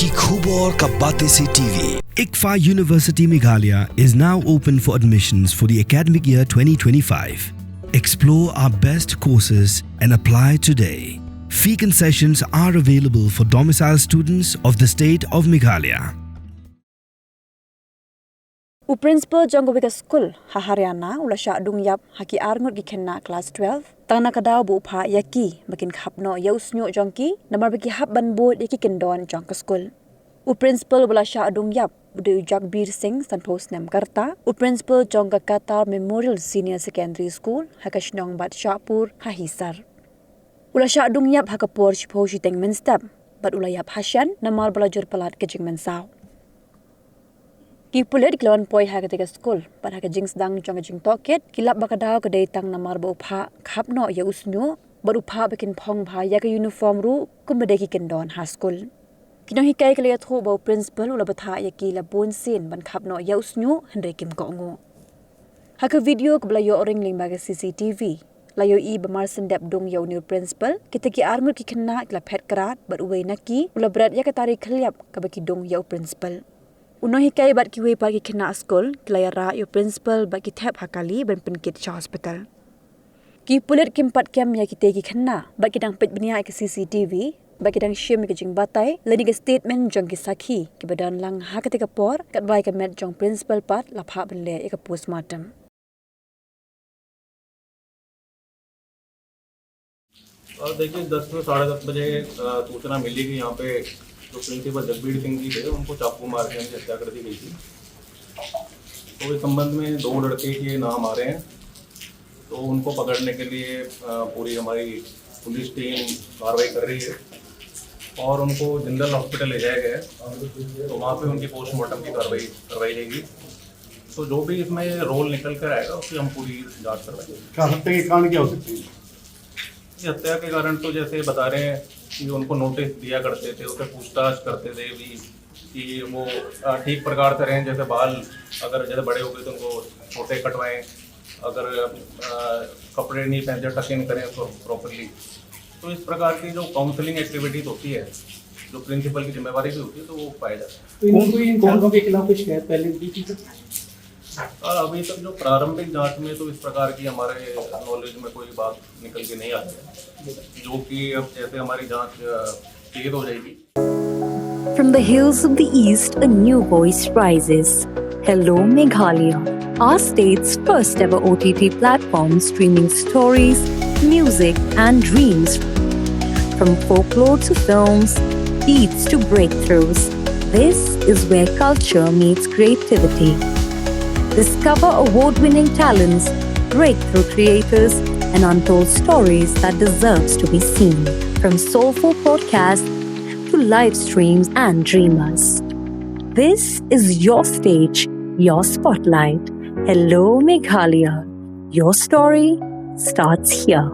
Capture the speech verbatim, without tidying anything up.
Khubor ka Batesi T V. ICFAI University Meghalaya is now open for admissions for the academic year twenty twenty-five. Explore our best courses and apply today. Fee concessions are available for domicile students of the state of Meghalaya. U principal jong kawei ka skul ha Haryana u la shah dung ïap ha ki arngut ki khynnah klas twelve, tang na ka daw ba u phah ïa ki ba kin khap noh ïa u shñiuh jong ki, namar ba ki hap ban bud ïa ki kyndon jong ka skul. U principal ba la shah dung ïap u dei u Jagbir Singh, sanphew snem ka rta, u principal jong ka Qatar Memorial Senior Secondary School ha ka shnong Badshahpur ha Hisar. U la shah dung ïap ha ka por shiphew shiteng mynstep bad u la ïap ha shen namar ba la jur palat ka jingmynsaw. Ki pulit ki la wan poi ha katei ka skul bad ha ka jingsdang jong ka jingtohkit ki lap ba ka daw ka dei tang namar ba u phah khap noh ïa u shñiuh bad u phah ba kin phong bha ïa ka uniform ruh kumba dei ki kyndon ha skul. Ki nonghikai ki la ïathuh ba u principal u la bthah ïa ki la bun sien ban khap noh ïa u shñiuh hynrei kim kohnguh. Ha ka video kaba la ïoh ring lyngba ka C C T V la ïohi ba mar shen dep dung ïa une u principal, kita ki arngut ki khynnah ki la phet krad bad uwei na ki u la bret ïa ka tari khylliap kaba ki dung ïa u principal. U nonghikai bad kiwei pat ki khynnah skul ki la ïarah ïa u principal bad ki thep ha kali ban pynkit sha hospital. Ki pulit kim pat kem ïa kitei ki khynnah bad ki dang peit bniah ïa ka C C T V bad ki dang shim ïa ka jingbatai lane ka statement jong ki sakhi kiba don lang ha katei ka por, katba ïa ka met jong principal pat la phah ban leh ïa ka postmortem. और देखिए, दस से साढ़े दस बजे अ, सूचना मिली कि यहाँ पे जो प्रिंसिपल जगबीर सिंह जी थे, उनको चाकू मार के उनकी हत्या कर दी गई थी। तो इस संबंध में दो लड़के के नाम आ रहे हैं, तो उनको पकड़ने के लिए अ, पूरी हमारी पुलिस टीम कार्रवाई कर रही है और उनको जिंदल हॉस्पिटल ले जाया गया है। तो वहाँ पे उनकी पोस्टमार्टम की कार्रवाई करवाई जाएगी। तो जो भी इसमें रोल निकल कर आएगा, उसकी हम पूरी जांच करवाएंगे। क्या हत्या के कारण क्या हो सकते हैं? ये हत्या के कारण तो जैसे बता रहे हैं कि उनको नोटिस दिया करते थे, उससे पूछताछ करते थे भी कि वो अ, ठीक प्रकार से रहें। जैसे बाल अगर जैसे बड़े हो गए तो उनको छोटे कटवाएं, अगर अ, कपड़े नहीं पहनते टक इन करें उसको प्रॉपरली। तो इस प्रकार की जो काउंसलिंग एक्टिविटीज होती है, जो प्रिंसिपल की जिम्मेवारी भी होती है, तो वो पाया जाता है। तो इन्होंने कोई इन चारों के खिलाफ कोई शिकायत पहले भी की थी? और अभी तक जो प्रारंभिक जांच में तो इस प्रकार की हमारे नॉलेज में कोई बात निकल के नहीं आई है, जो कि अब जैसे हमारी जांच अ, तेज हो जाएगी। From the hills of the East, a new voice rises. Hello, Meghalaya. Our state's first ever O T T platform streaming stories, music, and dreams. From folklore to films, beats to breakthroughs, this is where culture meets creativity. Discover award winning talents, breakthrough creators, and untold stories that deserves to be seen. From soulful podcasts to live streams and dreamers. This is your stage, your spotlight. Hello, Meghalaya. Your story starts here.